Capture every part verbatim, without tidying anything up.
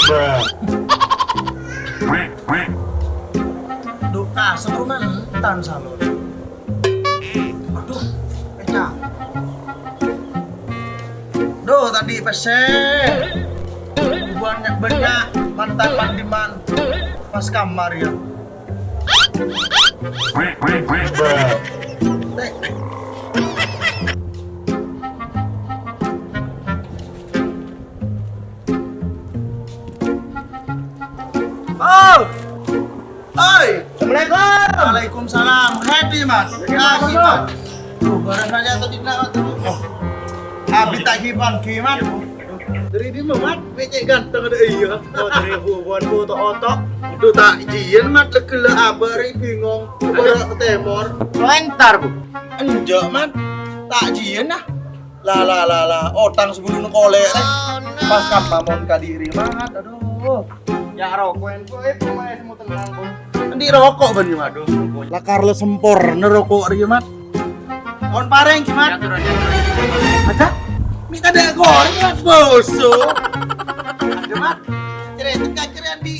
Duh, kasar, Roman. Tan salon. Aduh, pecah. Duh, tadi pèssè. Banyak-banyak mantan pandiman pas kamar ya. Oh! Oi! Assalamualaikum. Waalaikumsalam. Happy, Mat. Happy, Mat. Tuh, barang aja tadi nak tuh. Abi tak gibang, Mat. Dari di Mat, becek ganteng ada iya. Oh, dari hubungan foto otok. Itu tak jian, Mat, legela abari bingung. Baru ke temor. Entar, Bu. Enjak, Mat. Tak jian, ah. La, la, la, la, otang sebelum kolek, eh. Pas kamma mon kadiri, Mat, aduh. Ya, roko, en, Bu, eh, pemain semua tenang, Bu. Endi roko, Ban, Mat? Aduh, Bu. Lakar le sempurna roko, ri, Mat. Kon pareng, Mat. Ya, turun, ya, turun. Ada? Minta dek goreng, Mat, boso. Ada, Mat. Cerita kaceran di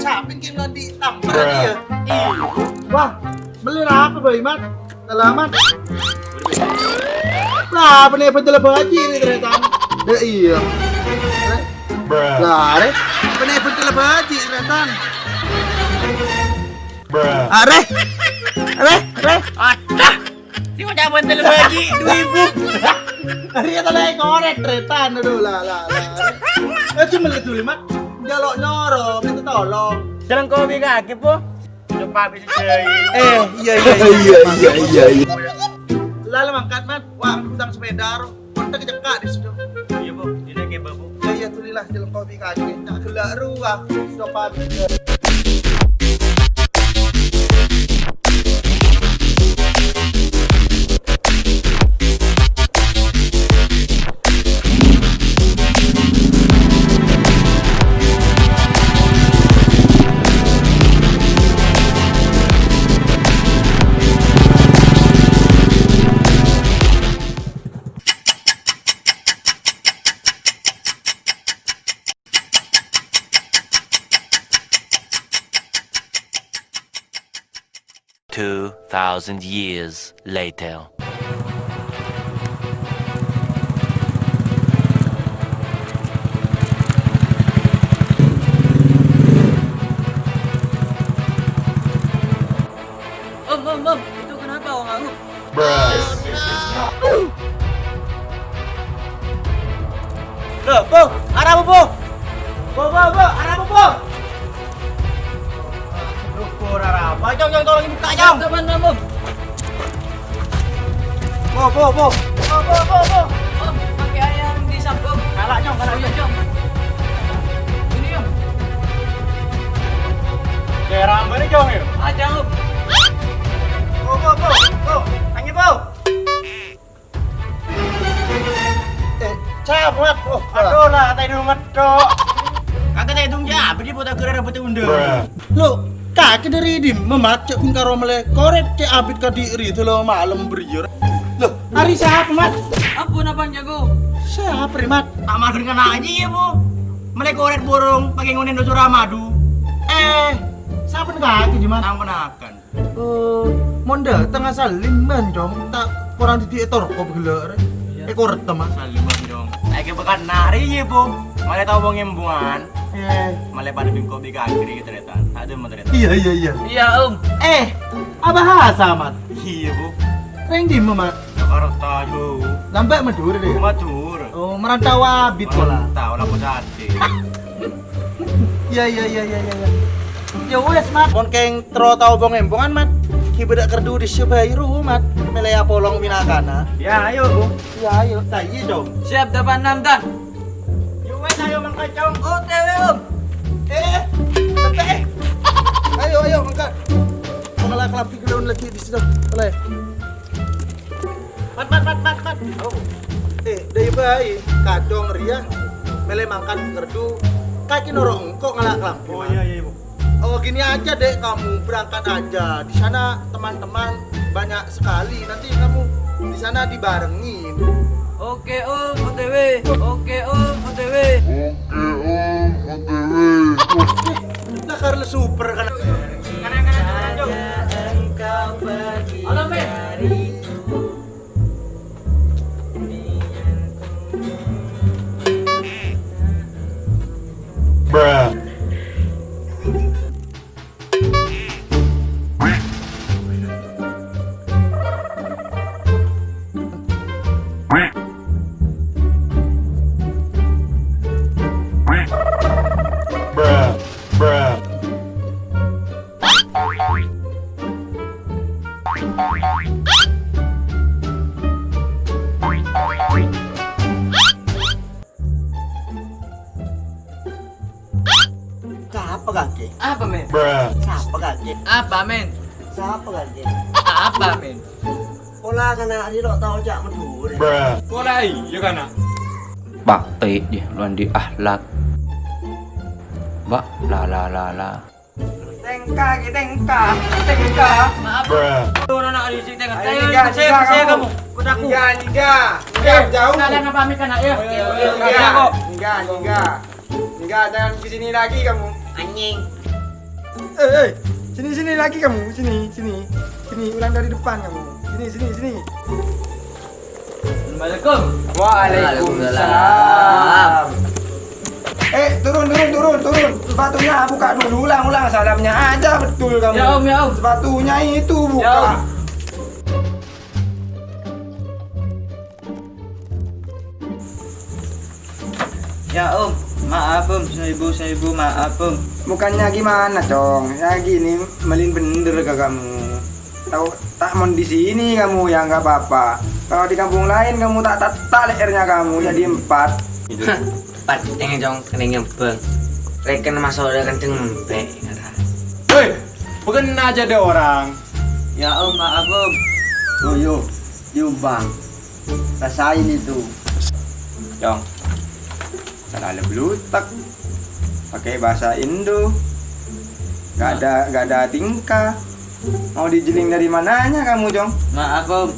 Sapin ki ngendi tampar dia. Iya. Wah, beli apa, Boy, Mat? Selamat. Lah, apa nih betul baji ini, ternyata? Ya, iya. Lah, Re. Apa nih betul baji, ternyata? Are. Are, are. Ada. Si ucap betul baji, dua ribu. Hari kata lagi korek, tretan, aduh, lah, lah, lah. Eh, cuma itu, Mat. Jaluk nyoro, minta tolong. Jalan kopi kaki, Po. Coba bisa jadi. Eh, iya, iya, iya. Iya, iya, iya, iya. Lalu mangkat, Mat. Wah, utang sepeda, ro. Kontak cekak di situ. Iya, Bu. Ini kayak babu. Ya, iya, tulilah, jalan kopi kaki. Tak gelak ruah. Coba bisa. Two thousand years later. Om, om, om, itu kenapa, Om Angup? Loh, Bu, arapa, Bu? Bu, Bu, Bu, arapa, Bu? Aduh, Bu, arapa? Cong, Cong, tolong buka, Cong. Teman, Om. Bu, Bu, Bu. Bu, Bu, Bu, Bu. Om, pakai air yang disambung. Kalah, Cong, kalah, Cong. Ini, Om. Kayak rambutnya, Cong, ya? Ah, Cong. Bu, Bu, Bu, Bu. Tanya, Bu. Eh, cabut. Oh, aduh, lah, tadi medok. Kagak tadi dong, ya, apa dia buat agar rambutnya undang? Loh, kakek dari di memat cek bingkaro mele korek cek abit kadiri dulu malam beriur. Loh, hari siapa, Mat? Ampun, apa jago? Siapa, Mat? Amal kena aja ya, Bu. Mele korek burung, pakai ngonen dosa ramadu. Eh, siapa nih kakek, Mat? Ampun, akan. Oh, mon dâteng asal limban, Cong. Ta' korang didi etorko bhâghellâ' rè. Iya. Ekor tem, ah. Asal limban, Cong. Saiki bâkal nari, yâ, Bu. Mare tao bong-embongan. Eh. Male padâ bingko bi kagri tarètan. Ta' dâmma tarètan. Iya, iya, iya. Iya, Om. Eh, abahasa, Mat? Iya, Bu. Rèng dimma, Mat? Jakarta, Jo. Nambâ Madhurâ, deh? Madhurâ. Oh, merantau abit pola. Merantau, lapor sate. Iya, iya, iya, iya, iya, iya. Ya wes, Mat. Mon keng tro tao bong-embongan, Mat. Ki bâdâ kerdu di Sebairu, Mat. Mele apolong pinakana. Ya, ayo, Bu. Ya, ayo. Ta' iya, Cong. Siap, delapan enam, Tan. Ya wes, ayo mangkat, Cong. O T W, Om. Eh, eh, santai, eh. Ayo, ayo, mangkat. Malah kelap di gedung lagi di situ. Boleh. Mat, mat, mat, mat, mat. Oh. Eh, dâi bhâi, kadhâng rèya mele mangkat kerdu, kakè noro' engko' ngala' kalampè. Oh, iya, iya, Bu. Oh, gini aja deh, kamu berangkat aja. Di sana teman-teman banyak sekali. Nanti kamu di sana dibarengin. Oke, Om, O T W. Oke, Om, O T W. Oke, Om, O T W. Apa kakè? Apa, men? Sapa kakè? Apa, men? Sapa kakè? Apa, men? Pola kana' ri lo' tao ca' Madhurâ. Pola iyâ kana'. Bâ', tè' jâ, lo' andi' akhlak. Bâ', la, la, la, la. Tèngka, ki, tèngka. Tèngka. Maaf. Tuh, anak, anak, di sini, tèngka. Ayo, ayo, nyingga, saya, nyingga saya kamu. Kamu. Udah aku. Nyingga, nyingga. Eh, jauh. Saya nggak pamit, anak, ya. Iya, iya, iya. Nyingga, nyingga. Nyingga, jangan ke sini lagi kamu. Anjing. Eh, eh, sini, sini lagi kamu, sini, sini, sini, ulang dari depan kamu, sini, sini, sini. Assalamualaikum. Waalaikumsalam. Eh, turun, turun, turun, turun. Sepatunya buka dulu, ulang, ulang. Salamnya aja betul kamu. Ya, Om, ya, Om. Sepatunya itu buka. Ya, Om. Ya, Om. Maaf, Om. Seribu, seribu maaf, Om. Bukannya gimana, Cong. Ya gini, melin bener ke kamu. Tahu, tak mon di sini kamu, ya nggak apa-apa. Kalau di kampung lain kamu tak, tak, tak lehernya kamu jadi empat. Empat, Cong, kena ngempeng. Reken masuk udah kenceng empe'. Hei, bukan aja ada orang. Ya, Om, maaf, Om. Oh, yo, diumbang. Rasain itu. Cong. Salah leblutek. Pakai bahasa Indo. Gak ada, gak ada tingkah. Mau dijeling dari mananya kamu, Cong? Maaf, Om.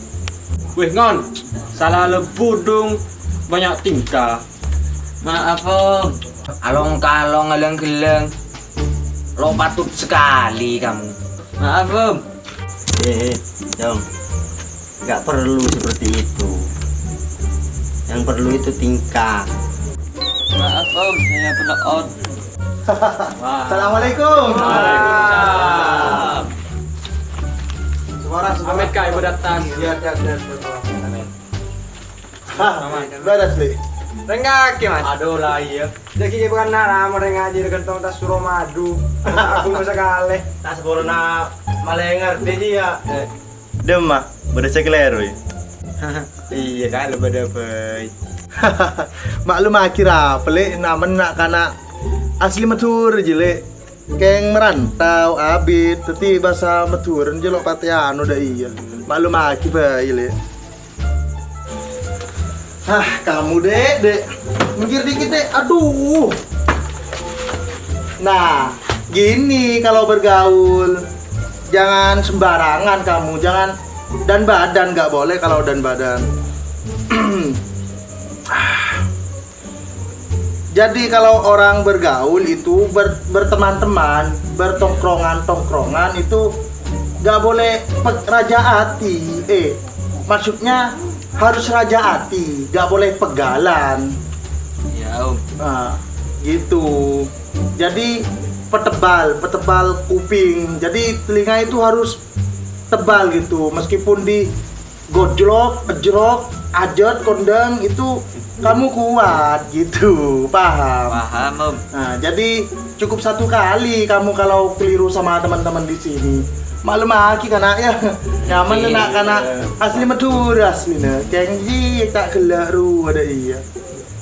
Weh, Ngon. Salah lebudung. Banyak tingkah. Maaf, Om. Along-kalong, alang-geleng. Lo patut sekali kamu. Maaf, Om. Eh, eh, Cong. Nggak perlu seperti itu. Yang perlu itu tingkah. Maaf, Om, saya pelo'on. Wah. Assalamualaikum. Waalaikumsalam. Suara, suara. Amit, Kak, Ibu datang. Iya, iya, iya, iya. Amin. Hah, beres, Li. Renggaki, Mas. Aduh, lah, iya. Jadi, bukan nara, mau rengaji, kentong tas Suramadu. Aku mau sekali. Tas corona malah ngerti dia. Eh. Dem, Mak. Beres saya keliru, ya? Iya, kan, lo pada baik. Maklum, akhir apa, Li? Namen nak kana' asli Madhurâ, jâ, Li. Keng merantau, abit, dhâddhi bhâsa Madhurâ jâ lo' patè anu dâ' iyâ. Maklum aghâ bhâi, Lè'. Hah, kamu, Dek, Dek. Minggir dikit, Dek. Aduh. Nah, gini kalau bergaul. Jangan sembarangan kamu, jangan dan badan nggak boleh kalau dan badan. Jadi kalau orang bergaul itu ber-, berteman-teman, bertongkrongan-tongkrongan itu nggak boleh pe-, raja hati. Eh, maksudnya harus raja hati, nggak boleh pegalan. Ya, Om. Nah, gitu. Jadi petebal, petebal kuping. Jadi telinga itu harus tebal gitu, meskipun di gojlok, ejrok, ajat, kondang itu kamu kuat gitu, paham? Paham, Om. Nah, jadi cukup satu kali kamu kalau keliru sama teman-teman di sini. Maklum lagi kan, Nak, ya. Nyaman, iya, Nak, karena asli Madura aslinya. Keng ji tak gelak ru ada iya.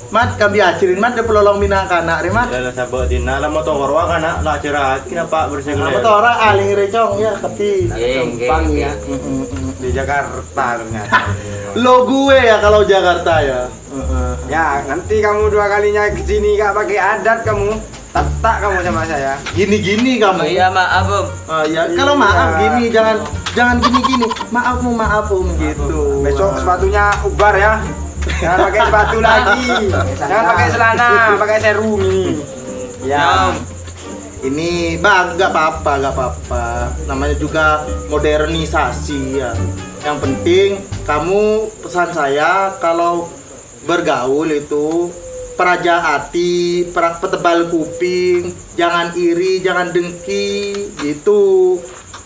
Mat, kami ajarin, Mat, dâ' pelolong mina kana' rè, Mat. Ya, la sabâ' dina, la motor wa kana', la ajarraghi napa bersih. Nah, motor aling rè, Cong, ya, tapi nggih, gampang, nggih, ya. Nggih. Mm, mm, mm. Di Jakarta ternyata. Lo gue ya kalau Jakarta ya. Heeh. Ya, nanti kamu dua kalinya ke sini, nggak pakai adat kamu. Tatta' kamu sama saya. Gini-gini kamu. Oh iya, maaf, Om. Oh iya, kalau maaf gini, jangan, jangan gini-gini. Maaf, Om, maaf, Om, gitu. Besok sepatunya ubar ya. Jangan pakai sepatu lagi. Jangan pakai celana, pakai serum ini. Ya. Ya, Om. Ini, Bang, nggak apa-apa, nggak apa-apa. Namanya juga modernisasi ya. Yang penting kamu, pesan saya, kalau bergaul itu peraja ati, pera-, petebal kuping, jangan iri, jangan dengki, gitu.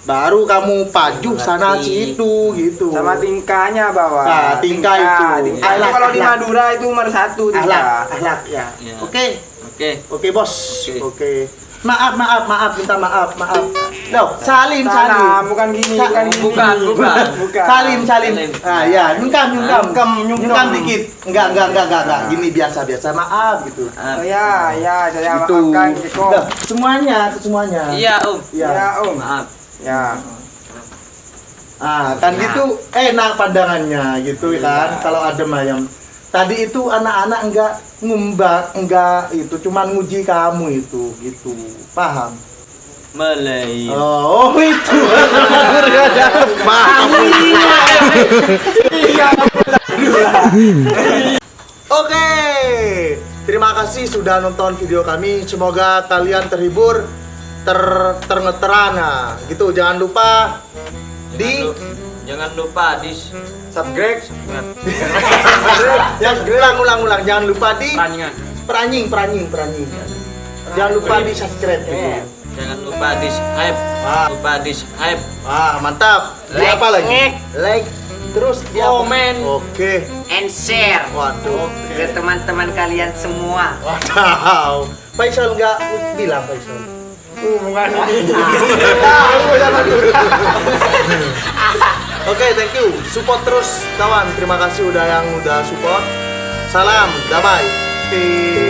Baru kamu pajuh sana situ, gitu. Sama tingkahnya, Bawa. Nah, tingkah itu. Tingkah itu kalau di Madura itu nomor satu tingkah. Akhlak, akhlak, ya. Ya. Oke. Oke. Oke, Bos. Oke. Oke. Maaf, maaf, maaf, minta maaf, maaf. Loh, salim, salim. Salam, bukan gini, Sa- bukan gini. Bukan, bukan. Bukan. Salim, salim. Salim. Ah, ya, nyungkem, nyungkem. Nyungkem, nyungkem. Nyungkem dikit. Enggak, enggak, enggak, enggak, enggak. Gini biasa, biasa. Maaf gitu. Oh ya, ya, saya Gitu. Maafkan Iko. Nah, semuanya, ke semuanya. Iya, Om. Ya. Ya, Om. Maaf. Ya. Ah, kan Nah. Gitu enak pandangannya gitu kan. Iya. Kalau adem ayem. Tadi itu anak-anak enggak ngumbak, enggak itu, cuman nguji kamu itu gitu. Paham? Mulai. Oh, oh, itu. Paham. Oke. Terima kasih sudah nonton video kami. Semoga kalian terhibur, ter terneteran. Nah, gitu. Jangan lupa di Jangan lupa di Subscribe. Ya, ulang, ulang, ulang. Jangan lupa di Peranjingan. Peranying, peranying, peranying. Jangan lupa di subscribe gitu. Jangan lupa di subscribe. Ah. Lupa di subscribe. Ah, mantap. Di Like, apa lagi? like. Like, terus di apa? Komen. Oke. And share. Waduh. Ke teman-teman kalian semua. Waduh. Faisal nggak bilang Faisal. Hubungan ini. Oke, thank you. Support terus kawan. Terima kasih udah yang udah support. Salam damai. Peace.